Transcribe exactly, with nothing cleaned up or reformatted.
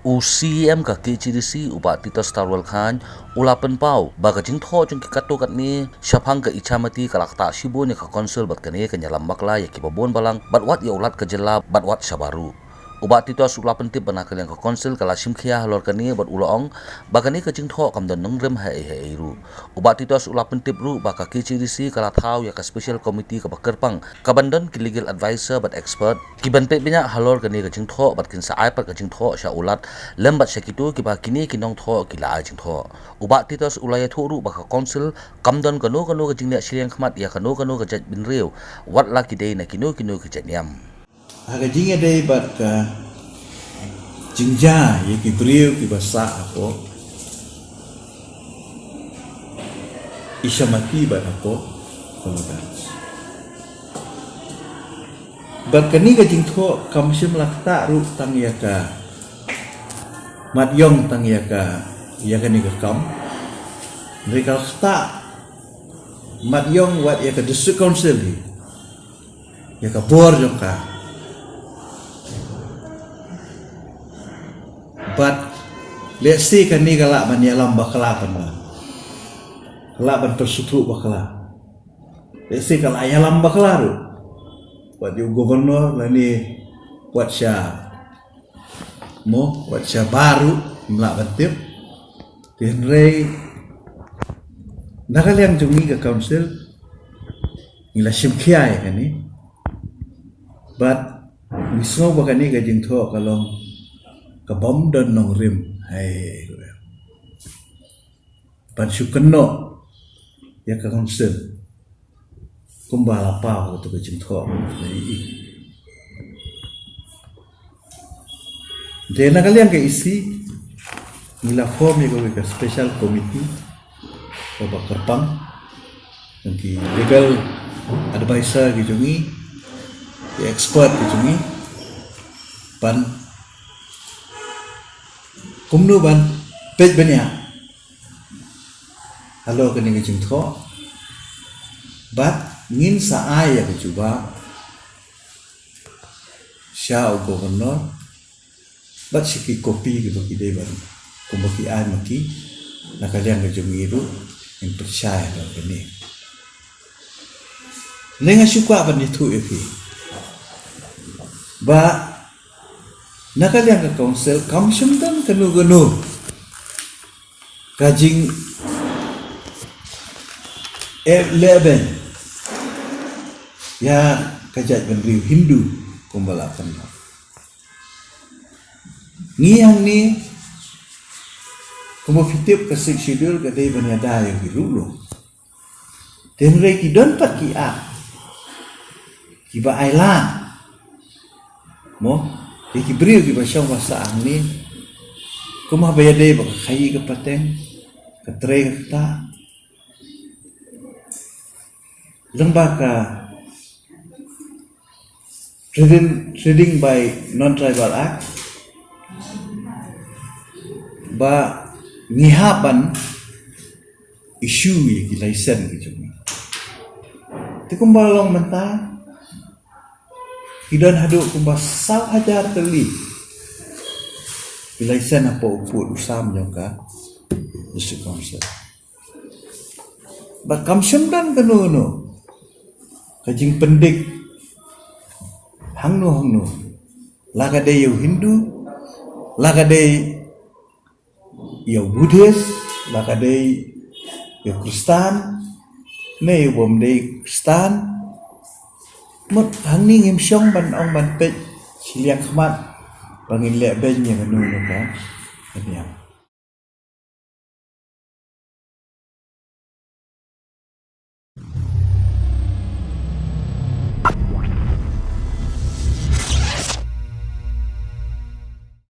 U C E M ka K H A D C, u Bah Titos Tarwal Chyne, u la pynpaw ba ka jingthoh jong ki katto katne shaphang ka Ichamati ka la ktah shibun ïa ka Council bad kane kan ïalam bakla ïa kiba bun balang bad wat ïa u Lat ka jylla bad wat shabar ruh. U Bah Titos u la pyntip ba na ka liang ka Council ka la shim khia halor kane bad u la ong ba kane ka jingthoh kam don nongrim ha ei ha ei ruh. U Bah Titos u la pyntip ruh ba ka K H A D C ka la thaw ïa ka Special Committee kaba kyrpang kaban don ki legal advisor bad expert kiban peit bniah halor kane ka jingthoh bad kin sa ai pat ka jingthoh sha u Lat lem bad sha kito kiba kine ki nongthoh ki la ai jingthoh. U Bah Titos u la ïathuh ruh ba ka Council kam don kano kano ka jingleh shiliang khmat ïa kano kano ka jaitbynriew wat la ki dei na kino kino ki jaitniam. Ha ka jingïadei bad ka jingjia ïa ki briew kiba sah hapoh Ichamati bad hapoh Kologanj. Bad kane ka jingthoh kam shym la ktah ruh tang ïa ka mat ïong tang ïa ka, ïa kane ka kam. Hynrei ka la ktah mat ïong wat ïa ka District Council hi, ïa ka bor jong ka. Bad lehse kane ka lah ban ïalam bakla pynban, ka lah ban pynsngewthuh bakla. Lehse ka lah ïalam bakla ruh wat ïa u Governor lane wat sha, mo, wat shabar ruh, ngim lah ban tip. Te hynrei na ka liang jong ngi ka Council ngi la shim khia ïa kane bad ngi sngew ba kane ka jingthoh ka long kabym don nongrim ha ei ha ei ruh. Ban shu kynnoh ïa ka Council kumba la paw ha kato ka jingthoh. Te na ka liang ka E C ngi la form ïa kawei ka Special Committee kaba kyrpang jong ki legal advisor ki jong ngi, ki expert ki jong ngi, ban kumno ban peit bniah halor kane ka jingthoh bad ngin sa ai ïa ka jubab sha u Governor bad sha ki copy kiba ki dei ban, kumba ki ai ma ki, na ka liang ka jong ngi ruh ngin pynshai halor kane. Hynrei nga shu kwah ban ïathuh ïa phi ba na ka liang ka Council kam shym don kano kano ka jing, eh, lehbeiñ ïa ka jaitbynriew Hindu kumba la pynlong. Ngi hangne kumba phi tip ka Sixth Schedule ka dei ban ïada ïa ki ruh long. Te hynrei ki don pat ki Act kiba ailad, mo, ïa ki briew kiba shong ba sah hangne, kumba ïadei bad ka khaïi ka pateng, ka trei ka ktah, lyngba ka Trading, Trading by Non-Tribal Act, ba ngi hap ban issue ïa ki license ki jong ngi. Te kumba long mynta ki don haduh kumba saw hajar tylli ki license hapoh u pud u sam jong ka District Council. Bad kam shym don kano kano ka jingpyndik hangno hangno, la ka dei ïa u Hindu, la ka dei ïa u Buddhist, la ka dei ïa u Khristan ne ïa u bym dei Khristan. Mut hangne ngim shong ban ong ban peit shiliang khmat ba ngin lehbeiñ ïa kano kano ka niam.